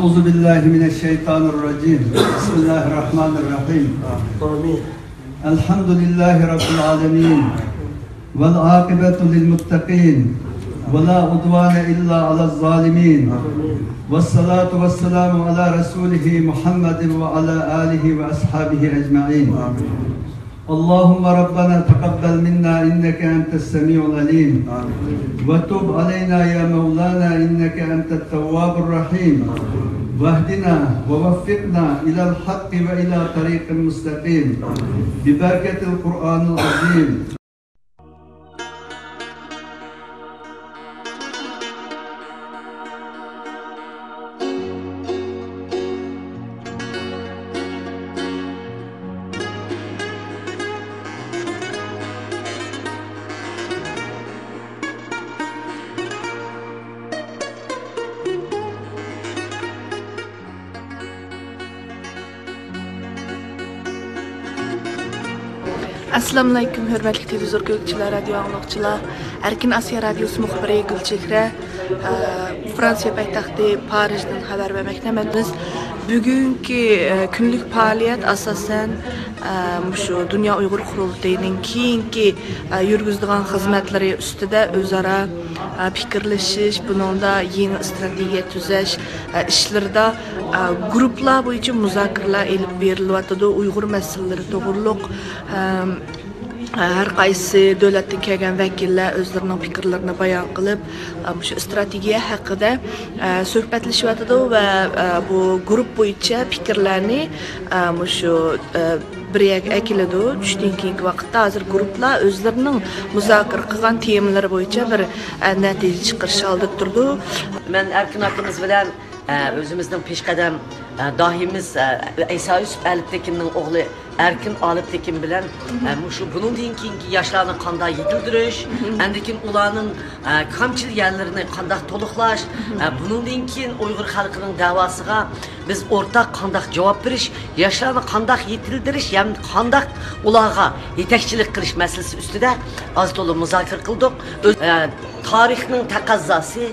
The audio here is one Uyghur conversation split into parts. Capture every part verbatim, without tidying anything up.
أعوذ بالله من الشيطان الرجيم. بسم الله الرحمن الرحيم. آمين. الحمد لله رب العالمين. والعاقبة للمتقين. ولا عدوان إلا على الظالمين. والصلاة والسلام على رسوله محمد وعلى آله وأصحابه أجمعين. اللهم ربنا تقبل منا إنك أنت السميع العليم. وتب علينا يا مولانا إنك أنت التواب الرحيم. واهدنا ووفقنا إلى الحق وإلى طريق مستقيم. ببركة القرآن العظيم. ئەسسالامۇئەلەيكۇم، ھۆرمەتلىك تېلېۋىزور كۆرگۈچىلەر، رادىيو ئاڭلىغۇچىلار. ئەركىن ئاسىيا رادىيوسى مۇخبىرى گۈلچېھرە، ئە، فرانسىيە پايتەختى پارىژدىن خەۋەر بەرمەكتە. مەن بىز بۈگۈنكى، ئە، كۈنلۈك پائالىيەت ئاساسەن، ئە، مۇشۇ دۇنيا ئۇيغۇر قۇرۇلتىيىنىڭ كېيىنكى، ئە، يۈرگۈزىدىغان خىزمەتلىرى ئۈستىدە ئۆزئارا، ئە، پىكىرلىشىش، بۇنىڭدا يېڭى ئىستراتېگىيە تۈزەش، ئە، ئىشلىرىدا، ئە، گۇرۇپپىلار بويىچە مۇزاكىرىلەر ئېلىپ بېرىلىۋاتىدۇ. ئۇيغۇر مەسىلىلىرى توغرۇلۇق، ئەم، ھەر قايسى دۆلەتتىن كەلگەن ۋەكىللەر ئۆزلىرىنىڭ پىكىرلىرىنى بايان قىلىپ، مۇشۇ ئىستراتېگىيە ھەققىدە سۆھبەتلىشىۋاتىدۇ ۋە بۇ گۇرۇپ بويىچە پىكىرلەرنى مۇشۇ بىر يەرگە ئەكېلىدۇ. چۈشتىن كېيىنكى ۋاقىتتا ھازىر گۇرۇپپىلار ئۆزلىرىنىڭ مۇزاكىرە قىلغان تېمىلىرى بويىچە بىر نەتىجە چىقىرىش ھالىتىدە تۇرىدۇ. مەن ئەركىن ئاكىمىز بىلەن ئە، ئۆزىمىزنىڭ پېشقەدەم، ئە، داھىيىمىز، ئە، ئەيسا يۈسۈپ ئەلىپتېكىننىڭ ئوغلى ئەركىن ئالىپتېكىن بىلەن، ئە، مۇشۇ بۇنىڭدىن كېيىنكى ياشلارنى قانداق يېتىلدۈرۈش، ئاندىن كېيىن ئۇلارنىڭ، ئە، كامچىل يەرلىرىنى قانداق تولۇقلاش، ئە، بۇنىڭدىن كېيىن ئۇيغۇر خەلقىنىڭ دەۋاسىغا بىز ئورتاق قانداق جاۋاب بېرىش، ياشلارنى قانداق يېتىلدۈرۈش، يەنى قانداق ئۇلارغا يېتەكچىلىك قىلىش مەسىلىسى ئۈستىدە ئاز تولا مۇزاكىرە قىلدۇق. ئۆز-، ئە، تارىخنىڭ تەقەززاسى،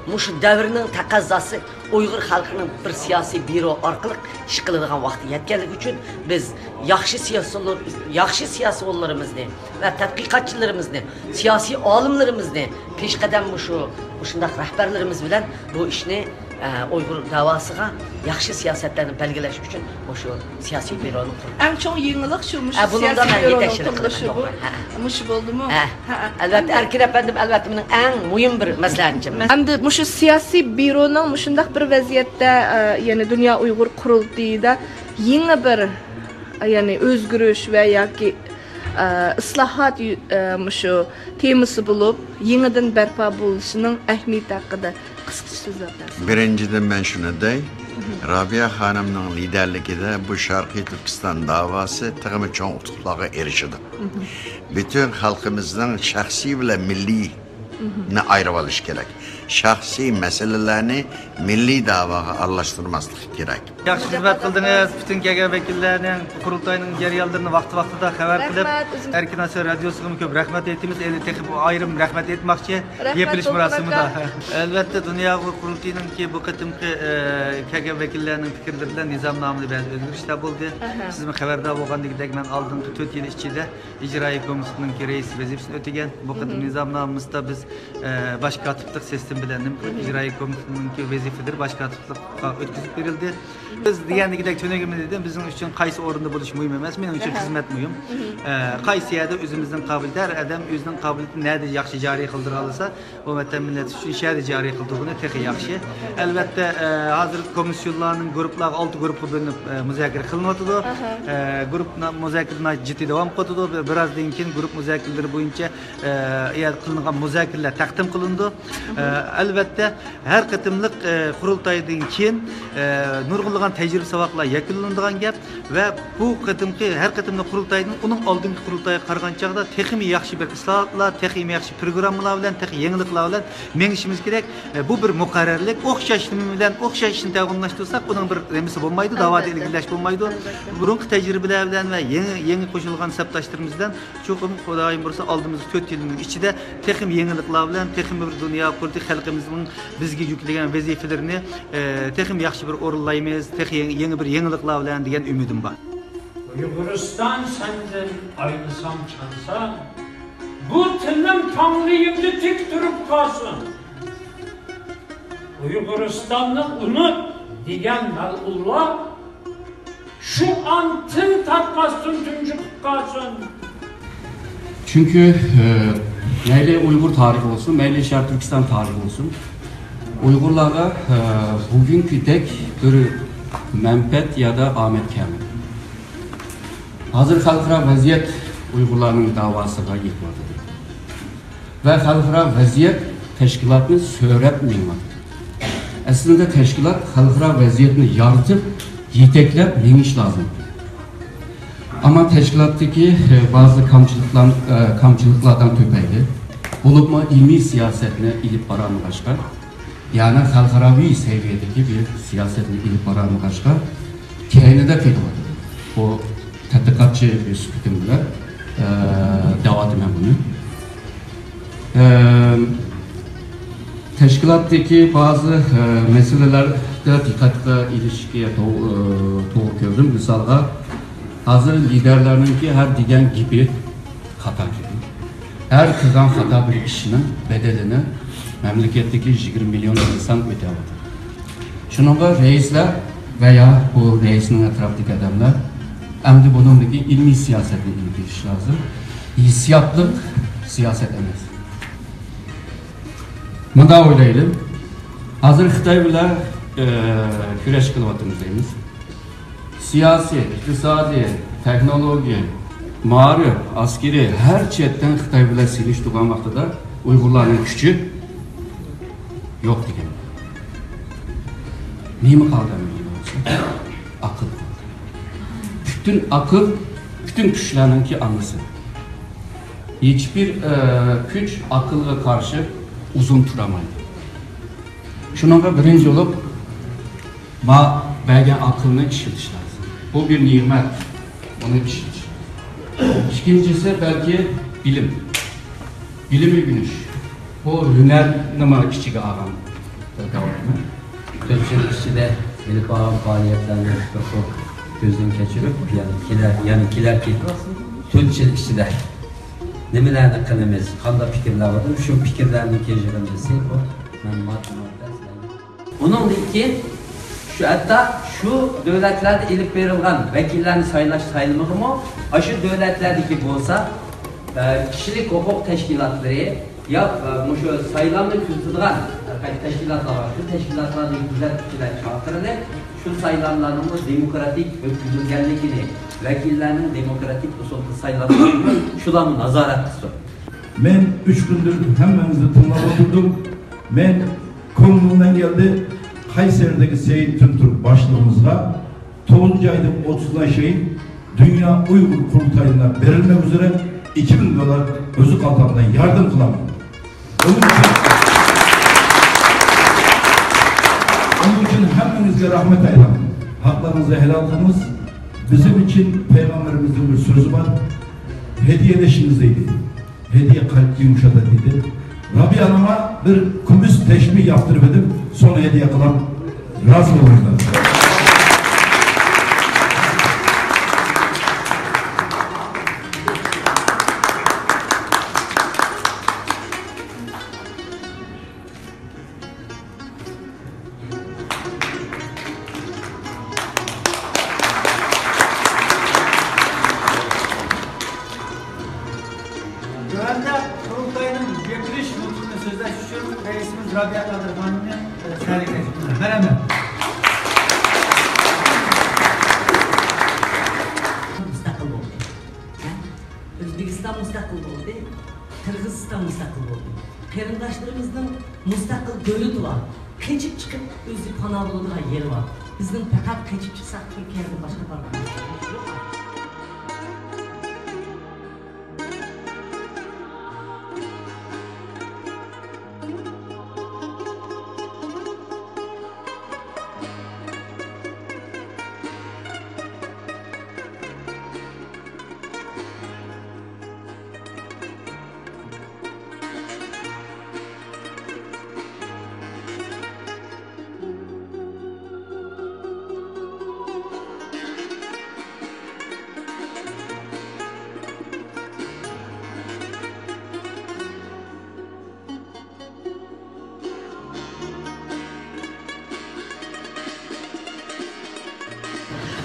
مۇشۇ دەۋرنىڭ تەقەززاسى ئۇيغۇر خەلقىنىڭ بىر سىياسىي بيۇرو ئارقىلىق ئىش قىلىدىغان ۋاقتى يەتكەنلىكى ئۈچۈن، بىز ياخشى سىياسىيونلار-، ياخشى سىياسىيونلىرىمىزنى ۋە تەتقىقاتچىلىرىمىزنى، سىياسىي ئالىملىرىمىزنى، پېشقەدەم مۇشۇ، مۇشۇنداق رەھبەرلىرىمىز بىلەن بۇ ئىشنى، ئە، ئۇيغۇر دەۋاسىغا ياخشى سىياسەتلەرنى بەلگىلەش ئۈچۈن مۇشۇ سىياسىي بيۇرونى قۇردۇق. ئەڭ چوڭ يېڭىلىق شۇ، مۇشۇ ئە، بۇنىڭدا سىياسىي مەن بيۇرونىڭ يېتەكچىلىك قۇرۇلۇشى قىلىمەن، بۇ. توغرا. ھە. مۇشۇ بولدىمۇ؟ ھە. ھە. ئەلۋەتتە، ئەركىن ئەپەندىم، ئەلۋەتتە، مېنىڭ ئەڭ مۇھىم بىر مەسلىھەتچىم. ئەمدى مۇشۇ سىياسىي بيۇرونىڭ مۇشۇنداق بىر ۋەزىيەتتە، ئە، يەنى دۇنيا ئۇيغۇر قۇرۇلتىيىدا يېڭى بىر، ئە، يەنى ئۆزگىرىش ۋە ياكى، ئە، ئىسلاھات يۈ-، ئە، مۇشۇ تېمىسى بولۇپ، يېڭىدىن بەرپا بولۇشىنىڭ ئەھمىيىتى ھەققىدە قىسقىچە سۆزلەپ بەرسىڭىز. بىرىنچىدىن، مەن شۇنى دەي، رابىيە خانىمنىڭ لىدەرلىكىدە بۇ شەرقىي تۈركىستان داۋاسى تېخىمۇ چوڭ ئۇتۇقلارغا ئېرىشىدۇ. پۈتۈن خەلقىمىزنىڭ شەخسىي بىلەن مىللىينى ئايرىۋالىش كېرەك. شەخسىي مەسىلىلەرنى مىللىي داۋاغا ئارىلاشتۇرماسلىق كېرەك. ياخشى خىزمەت قىلدىڭىز. پۈتۈن كەلگەن ۋەكىللەرنىڭ قۇرۇلتاينىڭ جەريانلىرىنى ۋاقتى-ۋاقتىدا خەۋەر قىلىپ، رەھمەت، ئۆزۈم ئەركىن ئاسىيا رادىيوسىغىمۇ كۆپ رەھمەت ئېيتىمىز. ئەنە تېخى بۇ ئايرىم رەھمەت ئېيتماقچى. رەھمەت يېپىلىش مۇراسىمىدا. ئەلۋەتتە، دۇنيا ئۇيغۇر قۇرۇلتىيىنىڭكى بۇ قېتىمقى، ئە، كەلگەن ۋەكىللەرنىڭ پىكىرلىرى بىلەن نىزامنامىدا بەزى ئۆزگىرىشلەر بولدى. ئەھە. سىزمۇ خەۋەردار بولغاندىكىدەك، مەن ئالدىنقى تۆت يىل ئىچىدە ئىجرائىيە كومىتېتىنىڭكى رەئىس ۋەزىپىسىنى ئۆتىگەن. بۇ قېتىم نىزامنامىمىزدا بىز، ئە، باش كاتىپلىق سىستېما بىلەن نېمە قىلىپ، ئىجرائىيە كومىتېتىنىڭكى ۋەزىپىلىرى باش كاتىپلىققا ئۆتكۈزۈپ بېرىلدى. بىز دېگەندىكىدەك، تۈنۈگۈنمۇ دېدىم، بىزنىڭ ئۈچۈن قايسى ئورۇندا بولۇش مۇھىم ئەمەس، مېنىڭ ئۈچۈن خىزمەت مۇھىم. ئە، قايسى يەردە ئۆزىمىزنىڭ قابىلىيىتى، ھەر ئادەم ئۆزىنىڭ قابىلىيىتىنى نەدە ياخشى جارى قىلدۇرالىسا، بۇ ۋەتەن مىللەت ئۈچۈن شەھەردە جارى قىلدۇرغىنى تېخى ياخشى. ئەلۋەتتە، ئە، ھازىر كومىسسىيونلارنىڭ گۇرۇپپىلارغا، ئالتە گۇرۇپپىغا بۆلۈنۈپ، ئە، مۇزاكىرە قىلىنىۋاتىدۇ. ئە، گۇرۇپپا مۇزاكىرىلىرى جىددىي داۋام قىلىۋاتىدۇ. بىر-، بىرازدىن كېيىن گۇرۇپپا مۇزاكىرىلىرى بويىچە، ئە، قىلىنغان مۇزاكىرىلەر تەقدىم قىلىنىدۇ. ئە، ئەلۋەتتە، ھەر قېتىملىق، ئە، قۇرۇلتايدىن كېيىن، ئە، نۇرغۇنلىغان تەجرىبە ساۋاقلار يەكۈنلىنىدىغان گەپ. ۋە بۇ قېتىمقى، ھەر قېتىملىق قۇرۇلتاينىڭ ئۇنىڭ ئالدىنقى قۇرۇلتايغا قارىغان چاغدا تېخىمۇ ياخشى بىر ئىسلاھاتلار، تېخىمۇ ياخشى پروگراممىلار بىلەن، تېخى يېڭىلىقلار بىلەن مېڭىشىمىز كېرەك. ئە، بۇ بىر مۇقەررەرلىك. ئوخشاش نېمە بىلەن ئوخشاش ئىشنى داۋاملاشتۇرساق، ئۇنىڭ بىر نېمىسى بولمايدۇ، داۋادا ئىلگىرىلەش بولمايدۇ. بۇرۇنقى تەجرىبىلەر بىلەن ۋە يېڭى، يېڭى قوشۇلغان سەپداشلىرىمىز بىلەن چوقۇم خۇدايىم بۇيرۇسا ئالدىمىزدىكى تۆت يىلنىڭ ئىچىدە تېخىمۇ يېڭىلىق بىلەن تېخىمۇ بىر دۇنيا پۇرتى خەلقىمىزنىڭ بىزگە يۈكلىگەن ۋەزىپىلىرىنى، ئە، تېخىمۇ ياخشى بىر ئورۇنلايمىز، تېخى يېڭى، يېڭى بىر يېڭىلىقلار بىلەن دېگەن ئۈمىدىم بار. ئۇيغۇرىستان سەندىن ئايرىلسام چانسام، بۇ تىلىم تاڭلىيىمدا تىك تۇرۇپ قالسۇن. ئۇيغۇرىستاننى ئۇنۇت دېگەن مەلئۇنلار شۇ ئان تىل تارتماستىن تۇنجۇقۇپ قالسۇن. چۈنكى، ئە، مەيلى ئۇيغۇر تارىخى بولسۇن، مەيلى شەرقىي تۈركىستان تارىخى بولسۇن، ئۇيغۇرلارغا، ئە، بۈگۈنكىدەك بىر مەنپەئەت يا دا ئامەت كەلمىدى. ھازىر خەلقئارا ۋەزىيەت ئۇيغۇرلارنىڭ داۋاسىغا يېتىۋاتىدۇ. ۋە خەلقئارا ۋەزىيەت تەشكىلاتنى سۆرەپ مېڭىۋاتىدۇ. ئەسلىدە تەشكىلات خەلقئارا ۋەزىيەتنى يارىتىپ، يېتەكلەپ مېڭىش لازىم. ئەمما تەشكىلاتتىكى، ئە، بەزى كامچىلىقلار، ئە، كامچىلىقلاردىن تۈپەيلى، بولۇپمۇ ئىلمىي سىياسەتنى ئېلىپ بارالمىغاچقا، يەنى خەلقئاراۋى سەۋىيەدىكى بىر سىياسەتنى ئېلىپ بارالمىغاچقا، كەينىدە قېلىۋاتىدۇ. بۇ تەتقىقاتچى سۈپىتىم بىلەن، ئە، دەۋاتىمەن بۇنى. ئە، تەشكىلاتتىكى بەزى، ئە، مەسىلىلەردە دىققەتكە ئېلىشكە تو-، ئە، توغرا كۆردۈم. مىسالغا، ھازىر لىدەرلەرنىڭكى ھەر دېگەن گېپى خاتا گېپى. ھەر قىلغان خاتا بىر ئىشنىڭ بەدىلىنى مەملىكەتتىكى يىگىرمە مىليون ئىنسان ئۆتەۋاتىدۇ. شۇنىڭغا رەئىسلەر ۋە يا بۇ رەئىسنىڭ ئەتراپىدىكى ئادەملەر ئەمدى بۇنىڭدىكى ئىلمىي سىياسەتنى ئېلىپ بېرىش لازىم. ھېسسىياتلىق سىياسەت ئەمەس. مۇنداق ئويلايلى. ھازىر خىتاي بىلەن، ئە، كۈرەش قىلىۋاتىمىز دەيمىز. سىياسىي، ئىقتىسادىي، تېخنولوگىيە، مائارىپ، ئەسكىرىي، ھەر جەھەتتىن خىتاي بىلەن سېلىشتۇرغان ۋاقتىدا ئۇيغۇرلارنىڭ كۈچى يوق دېگەن. نېمە قالدى ئەمدى بولسا؟ ئەقىل قالدى. پۈتۈن ئەقىل، پۈتۈن كۈچلەرنىڭكى ئانىسى. ھېچبىر، ئە، كۈچ ئەقىلگە قارشى ئۇزۇن تۇرالمايدۇ. شۇنىڭغا بىرىنچى بولۇپ، ما بەرگەن ئەقىلنى ئىشلىتىش لازىم. بۇ بىر نېمەت، ئۇنى ئىشلىتىش. ئىككىنچىسى، بەلكى بىلىم. بىلىم ئۆگىنىش. بۇ ھۈنەرنىمۇ ئىچىگە ئالغان دەۋاتىمەن. تۆت يىل ئىچىدە ئېلىپ بارغان پائالىيەتلەرنى بىر خىل كۆزدىن كەچۈرۈپ، يەنى كېلەر، يەنى كېلەركى تۆت يىل ئىچىدە نېمىلەرنى قىلىمىز، قانداق پىكىرلەر بار، شۇ پىكىرلەرنىڭ يىغىندىسى بۇ. مەن ماددە ماددە سىلەرگە. ئۇنىڭدىن كېيىن شۇ، ھەتتا شۇ دۆلەتلەردە ئېلىپ بېرىلغان ۋەكىللەرنى سايلاش سايلىمىغىمۇ ئاشۇ دۆلەتلەردىكى بولسا، ئە، كىشىلىك ھوقۇق تەشكىلاتلىرى يا، ئە، مۇشۇ سايلامنى كۆزىتىدىغان ھەر قايسى تەشكىلاتلار بار، شۇ تەشكىلاتلاردىكى كۆزەتكۈچىلەر چاقىرىلىپ، شۇ سايلاملارنىڭمۇ دېموكراتىك ئۆتكۈزۈلگەنلىكىنى، ۋەكىللەرنىڭ دېموكراتىك ئۇسۇلدا سايلانغانلىقىنى شۇلارمۇ نازارەت قىلسۇن. مەن ئۈچ كۈندۇر ھەممىڭىزنى تىڭلاپ ئولتۇردۇم. مەن كۆڭلۈمدىن كەلدى، قەيسەردىكى سېيىت تۈنتۈرك باشلىقىمىزغا توققۇزىنچى ئاينىڭ ئوتتۇزىنا شېيىن دۇنيا ئۇيغۇر قۇرۇلتايىنا بېرىلمەك ئۈزرە ئىككى مىڭ دوللار ئۆز قالتامدىن ياردەم قىلامەن. ئۇنىڭ ئۈچۈن، ئۇنىڭ ئۈچۈن ھەممىڭىزگە رەھمەت ئېيتىمەن. ھەقلىرىڭىزنى ھالال قىلىڭىز. بىزنىڭ ئۈچۈن پەيغەمبىرىمىزنىڭ بىر سۆزى بار. ھەدىيەلىشىڭىز دەيدۇ. ھەدىيە قەلبنى يۇمشىتىدۇ دېدى. رابىيە ئاناڭغا بىر كۈمۈش تەشبىھ ياپتۇرۇپ ئېدىم، سونا ھەدىيە قىلام. رازى بولۇڭلار. تۆۋەندە قۇرۇلتاينىڭ يەكۈنلەش نۇتقىنى سۆزلەش ئۈچۈن رەئىسىمىز رابىيە قادىر خانىمنى، ئە، سەھنىگە تەكلىپ قىلىمەن. مەرھەمەت. مۇستەقىل بولدى. ھە؟ ئۆزبېكىستان مۇستەقىل بولدى. قىرغىزىستان مۇستەقىل بولدى. قېرىنداشلىرىمىزنىڭ مۇستەقىل دۆلىتى بار. قېچىپ چىقىپ ئۆزى پانا بولىدىغان يېرى بار. بىزنىڭ پەقەت قېچىپ چىقساق تۈركىيەدىن باشقا بارغان يېرىمىز يوق.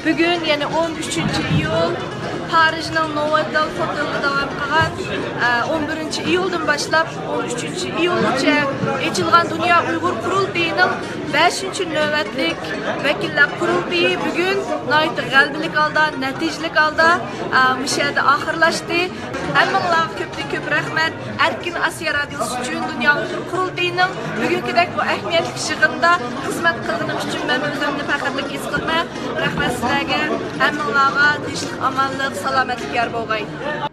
بۈگۈن يەنى ئون ئۈچىنچى ئىيۇل پارىژنىڭ نوۋوتېل خوتېلدا داۋام قىلغان، ئە، ئون بىرىنچى ئىيۇلدىن باشلاپ ئون ئۈچىنچى ئىيۇلغىچە ئېچىلغان دۇنيا ئۇيغۇر قۇرۇلتىيىنىڭ بەشىنچى نۆۋەتلىك ۋەكىللەر قۇرۇلتىيى بۈگۈن ناھايىتى غەلىبىلىك ھالدا، نەتىجىلىك ھالدا، ئە، مۇشۇ يەردە ئاخىرلاشتى. ھەممىڭلارغا كۆپتىن كۆپ رەھمەت. ئەركىن ئاسىيا رادىيوسى ئۈچۈن دۇنيا ئۇيغۇر قۇرۇلتىيىنىڭ بۈگۈنكىدەك بۇ ئەھمىيەتلىك يىغىندا خىزمەت قىلغىنىم ئۈچۈن مەن ئۆزۈمنى پەخىرلىك ھېس قىلىمەن. رەھمەت سىلەرگە. ھەممىڭلارغا تىنچلىق، ئامانلىق، سالامەتلىك يار بولغاي.